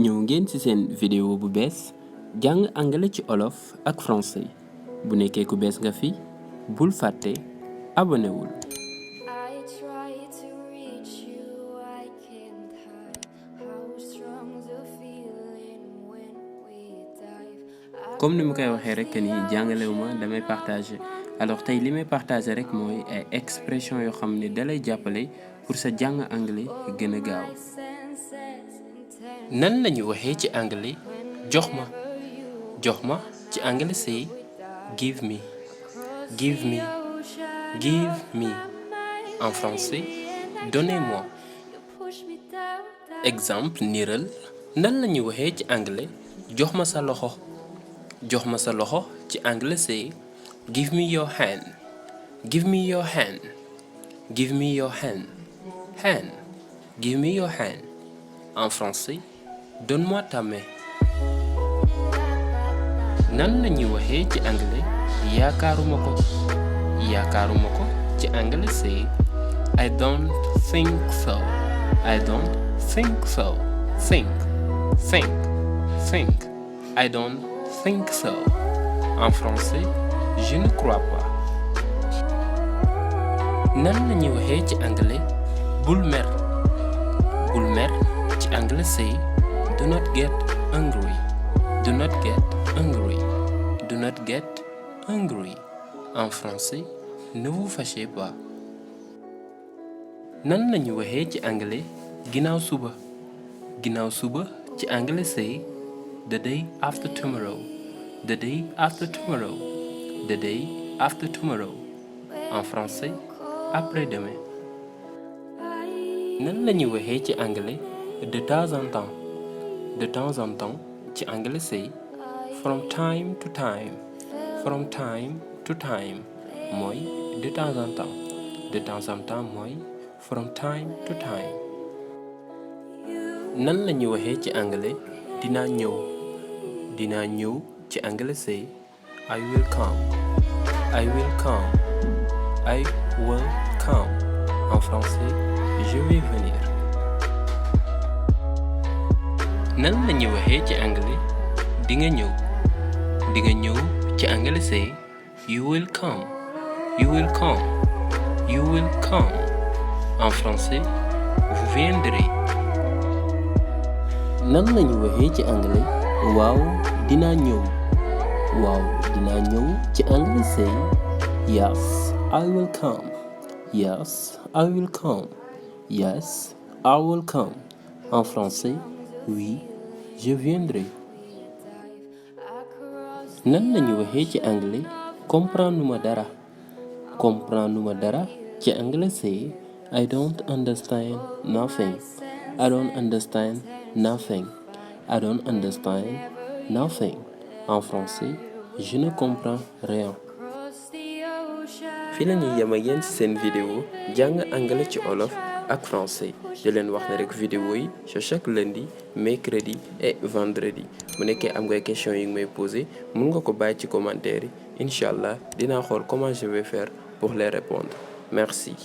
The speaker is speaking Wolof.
ñëw ngeen ci seen vidéo bu bees jàng anglais ci olof ak français bu nekkee ku bees nga fi bul fàtte abonné wul. comme ni mu koy waxee rek ni jàngalewuma damay partager alors tey li may partager rek mooy ay expression yoo xam ne dalay jàppale pour sa jàng anglais gën a gaaw. nan lañu waxee ci anglais jox ma ci anglais c'est give me en français donnez-moi. exemple niral nan lañu waxee ci anglais jox ma sa loxo ci anglais c'est give me your hand en français donne-moi ta main. nan lañuy waxee ci anglais yaakaaruma ko ci anglais c'est I don't think so. I don't think so. En français je ne crois pas. nan lañuy waxee ci anglais bul mer ci anglais c'est do not get angry. En français ne vous fâchez pas. nan lañu waxee ci anglais ginnaaw suba ci anglais c'est the day after tomorrow. En français après-demain. nan lañu waxee ci anglais de temps en temps ci anglais c'est from time to time mooy de temps en temps mooy from time to time. nan lañu waxee ci anglais dinaa ñëw ci anglais c'est I will come. En français je vais venir. nan lañu waxee ci anglais di nga ñëw ci anglais c'est you will come. En français vous viendrez. nan lañu waxee ci anglais waaw dinaa ñëw ci anglais c'est yes I will come. En français oui je viendrai. nan lañu waxee ci anglais comprendre dara ci anglais c'est I don't understand nothing. En français je ne comprends rien. fi la ñuy yem ak yéen ci seen vidéo jàng anglais ci olof ak français di leen wax ne rek vidéo yi c'est chaque lundi mercredi et vendredi bu nekkee am ngay question yi nga may poser mun nga ko bàyyi ci commentaire yi incha allah dinaa xool comment je vais faire pour les répondre. Merci.